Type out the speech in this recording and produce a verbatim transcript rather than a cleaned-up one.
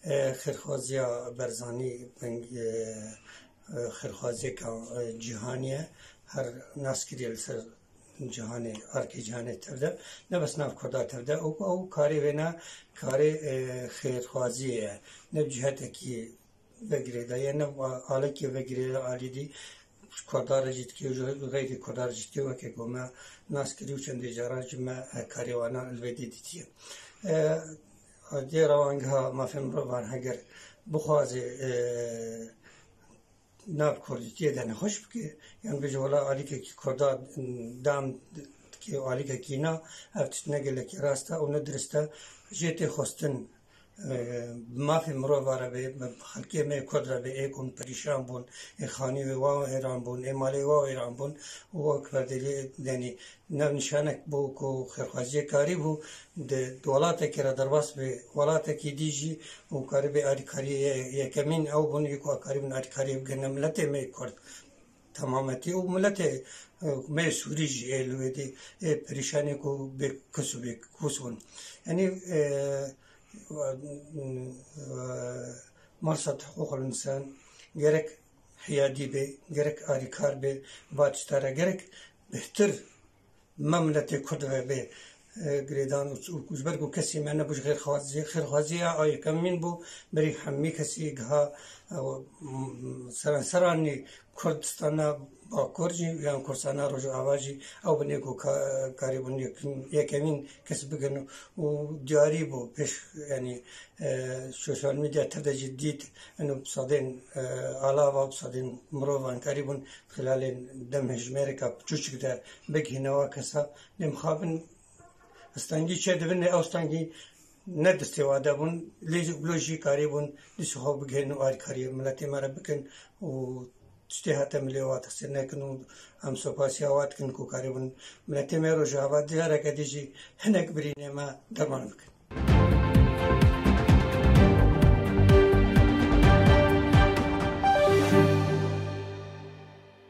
E, xêrxwaziya Barzanî, e, e, xêrxwaziyeka, e, cîhanî ye. Her nas kiriye li ser cîhanê, erkê cîhanê tev de. Ne bes nav Kurda tev de. Û ew karê wêna karê, e, xêrxwaziyê ye. Ne bi cihetekî vegirêdaye, ne alekê vegirêda alî dî. Kurda re jî dikê û ji xeyrî Kurda re jî dikê, weke ku me nas kirî û çendê caran jî me, e, karê wana li vê dî dîtiye. E, dê rewangeha mafê mirovan heger bixwaze, e, nav kurdîtiyê de nexweş bike, yan bêje wela alîkekî Kurda dam dike û alîkekî na, ev tişt ne gelekî rast e û ne dirist e. Jê tê xwestin, e, bi mafê mirova re bê, bi xelkê me Kurd re bê, ê ku perîşan bûn, ê xanî wê wa wêran bûn, ê malê wa wêran bûn û wek berdêlê denî. Nav nîşanek bû ku xêrxwaziyê karî bû di, di welatekê re derbas bê welatekî dî jî û karî bê alîkariyê ye-, yekemîn ew bûn, yê ku karîbûn alîkariyê bigihine miletê me Kurd temametî û miletê, e, me Sûrî jî ê li wê dî, ê perîşanê ku bê kus û bê kus bûn. Yanî, e, e, masa hiqûqul însan gerek hiyadî bê, gerek alîkar bê, va tişta re gerek bêhtir me miletê Kurd ve bê, e, girêdan û, û ji ber ku kesî me nebû ji xêrxwaziyê, xêrxwaziya a yekemîn bû, berî hemî kesî giha, e, m-, seranseranî Kurdistana Bakur jî yan Kurdistana Rojava jî ew binê ku ka-, karîbûn yekin-, yekemîn kes bigin û diyarî bû pêş, yanî, e, sosyal medya tev de jî dît, eno bi sedên, e, alava, bi sedên mirovan karîbûn xîlalên dem hejmêreka piçûçik de bigihîne wa kesa. Lê mixabin stengî çê dibin, ew stengî ne destê wa de bûn, lê jî, lo jî karîbûn dîsa xwe bigihînin û alîkariyê miletê me re bikin û tiştê hate milê wa texsîr nekin û em sopasiya wa dikin ku karîbûn miletê me Rojava careke dî jî hinek birînê me derman bikin.